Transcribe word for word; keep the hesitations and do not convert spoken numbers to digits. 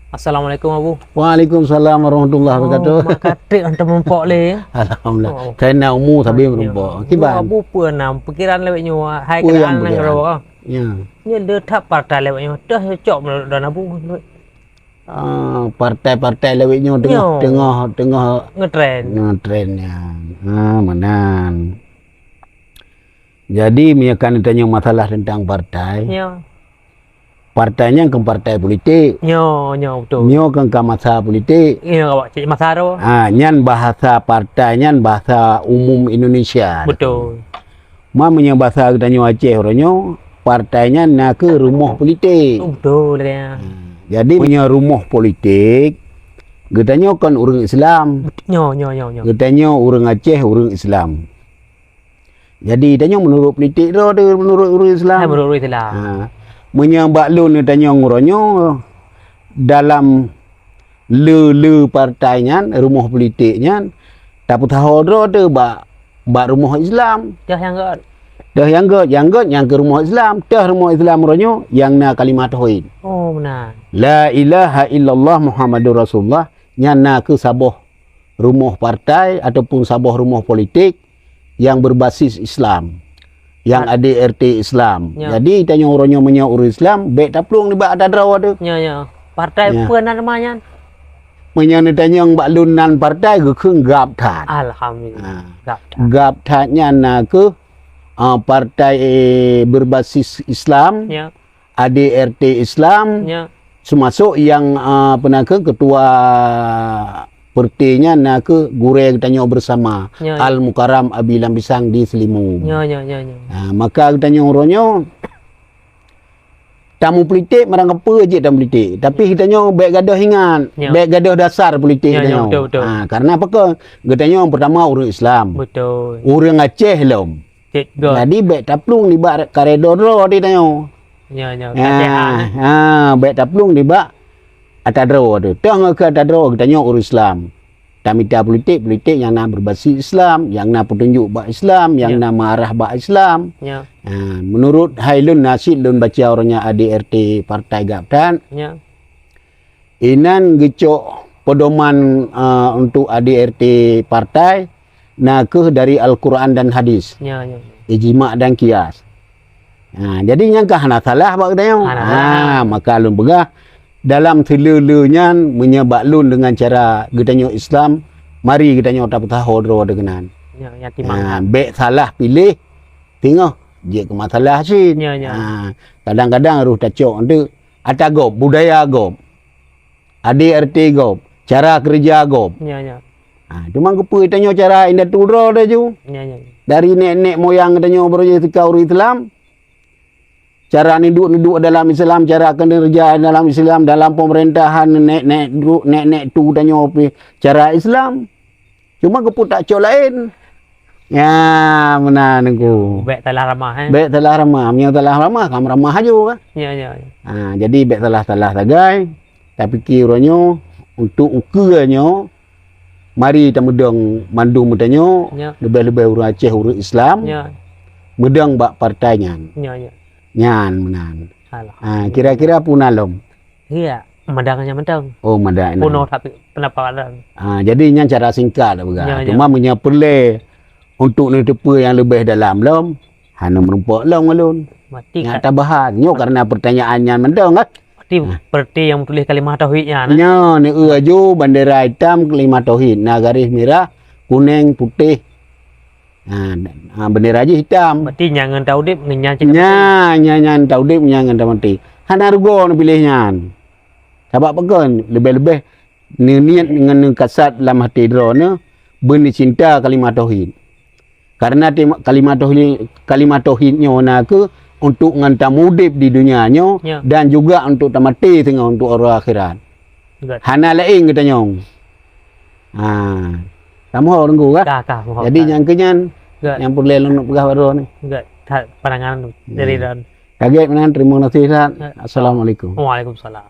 Assalamualaikum, Abu. Waalaikumsalam warahmatullahi wabarakatuh. Oh, makatik antar meurumpok lé. Alhamdulillah. Oh. Saya nak umu tapi meurumpok. Kiban? Abu, peue na pikiran lewat nyoe, hai keadaan nanggroe? Ya. Nyoe le that partai lewat nyoe, teuh cocok meunurot droen Abu? Ah, partai-partai lawét nyoe teungoh, teungoh, teungoh ngetren. Ngetren nyan. Ha, meunan. Jadi, meunyoe kan tanyoe masalah teuntang partai, partai nyan kon partai politik. Nyoe, nyoe, beutôi. Nyoe kon ka masa politik. Nyoe, awak cit masa tu. Ha, nyan bahasa partai, nyan bahasa umum Indonesia. Beutôi. Ma meunyoe basa geutanyoe Aceh uroe nyoe, partai nyan na kheueh rumoh politik. Oh, beutôi lagée nyan. Jadi meunyoe rumoh politik, geutanyoe kon ureuëng Islam. Nyoe, nyoe, nyoe, nyoe. Geutanyoe ureuëng Aceh, ureuëng Islam. Jadi tanyoe meunurot politik droe teuh meunurot ureuëng Islam. Hai, meunurot ureuëng Islam. Ha. Meunyoe bak lôn tanyoe uroe nyoe dalam le-le partai nyan, rumoh politik nyan, tapeusaho droe teuh bak, bak rumoh Islam. Teuh nyang gét. Teuh nyang gét, nyang gét nyang keu rumoh Islam. Teuh rumoh Islam uroe nyoe nyang na kalimah tauhid. Oh, meunan. La ilaha illallah Muhammadur Rasulullah, nyan na kheueh saboh rumoh partai ataupun saboh rumoh politik yang berbasis Islam, yang A D R T Islam. Ya. Jadi tanyoe uroe nyoe meunyoe ureuëng Islam, bék taplueng nibak ata droe teuh. Ya, ya. Partai peue nan nama nyan? Meunyoe neutanyong bak lôn nan partai, geukheun gab that. Alhamdulillah. Ha. Gab that. Gab that nyan na kheueh, ah, partai berbasis Islam. Ya. A D R T Islam, ya, seumasok nyang, ah, peue nan kheueh ketua peurti nyan na kheueh gurée geutanyoe bersama, ya, ya, Al Mukarram Abi Lampisang di Seulimeum. Ya, ya, ya, ya. Ah, maka geutanyoe uroe nyoe tamu politik, meurang peue jeuet tamu politik, tapi geutanyoe bék gadôh ingat, ya, bék gadôh dasar politik, ya, ya, geutanyoe. Betul, betul. Ah, karena apa keu? Geutanyoe pertama ureuëng Islam. Betul. Ureuëng Aceh lom. Jadi bék taplueng nibak karedo droe teuh tanyoe. Nyoe, nyoe, ha, ha, bék taplueng nibak ata droe teuh. Teuh ngon keu ata droe geutanyoe ureuëng Islam. Tamita politik, politik nyang na berbasis Islam, nyang na peutunjuk bak Islam, nyang na meuarah bak Islam. Ya. Ha, meunurot hai lôn na cit lôn baca uroe nyan A D R T partai gab that. Ya. Inan geucok pedoman, eh, untuk A D R T partai na kheueh dari Al-Quran dan Hadis. Ya, ya. Ijma dan kias. Ha, jadi nyang ka hana salah bak geutanyoe. Hana salah. Ha, maka lôn peugah dalam seule-le nyan meunyoe bak lôn dengan cara geutanyoe Islam, mari geutanyoe tapeusaho droe teuh keunan. Ya, ya, timang. Ha, bék salah piléh singoh jeuet keu masalah cit. Ya, ya. Ha, kadang-kadang roh tacok enteuk ata gob, budaya gob. A D R T gob, cara keureuja gob. Ya, ya. Ha, cuma geupeue tanyoe cara indatu droe teuh ju. Ya, ya. Dari nek-nek moyang tanyoe baroe jeuet teuka ureuëng Islam. Cara neuduek-neuduek dalam Islam, cara keureuja dalam Islam, dalam peumeurintahan nek-nek du-, nek-nek tu tanyoe pih cara Islam. Cuma geupeue tacok laén. Ya, meunan Teungku. Bék salah ramah, eh. Bék salah ramah. Meunyoe salah ramah, ka meuramah aju kan. Ya, ya, ya. Ha, jadi bék salah-salah sagai. Tapike uroe nyoe, untuk ukeue nyoe, mari tameudong mandum tanyoe, ya, leubeh-leubeh ureuëng Aceh, ureuëng Islam, ya, meudong bak partai nyan. Ya, ya. Nyan meunan. Alah. Ha, kira-kira peue na lom? Iya, madang nyan mantong. Oh, madang nyan. Punoh tapi pendapat lain. Ah, jadi nyan cara singkat dah peugah. Ya, ya. Cuma meunyoe peureulée untuk neuteupeue nyang leubeh dalam lom, hana meurumpok lom ulôn. Berarti nyak ka- tabahas. Nyoe karena pertanyaan nyan mantong kan? Berarti, ah, berarti nyang meutuléh kalimah tauhid nyan, eh? Nyoe, neueu aju bandera hitam kalimah tauhid, na garéh mirah, kuneng, putéh. Ha, ha, bendera jih hitam. Berarti nyang ngon taudeb ngon nyang cit. Nya, nya, nyang taudeb, nyang ngon tamaté. Hana rugoe neupiléh nyan. Sabab pakon? Leubeh-leubeh neuniet ngon neukasat lam até droeneuh beuneucinta kalimah tauhid. Karena tema-, kalimah tauhid, kalimah tauhid nyoe na kheueh untuk ngon tameudeb di dunia nyoe, ya, dan juga untuk tamaté singoh untuk uroe akhirat. Good. Hana laén geutanyoe. Ha. Ka mohon Teungku kah? Ka, ka, mohon. Jadi ka. Nyang keu nyan, good, nyang peureulée lôn peugah baroe ni. Good. That pandangan dari, hmm, droen. Ka gét meunan, terima kasih, Ustaz. Good. Assalamualaikum. Waalaikumsalam.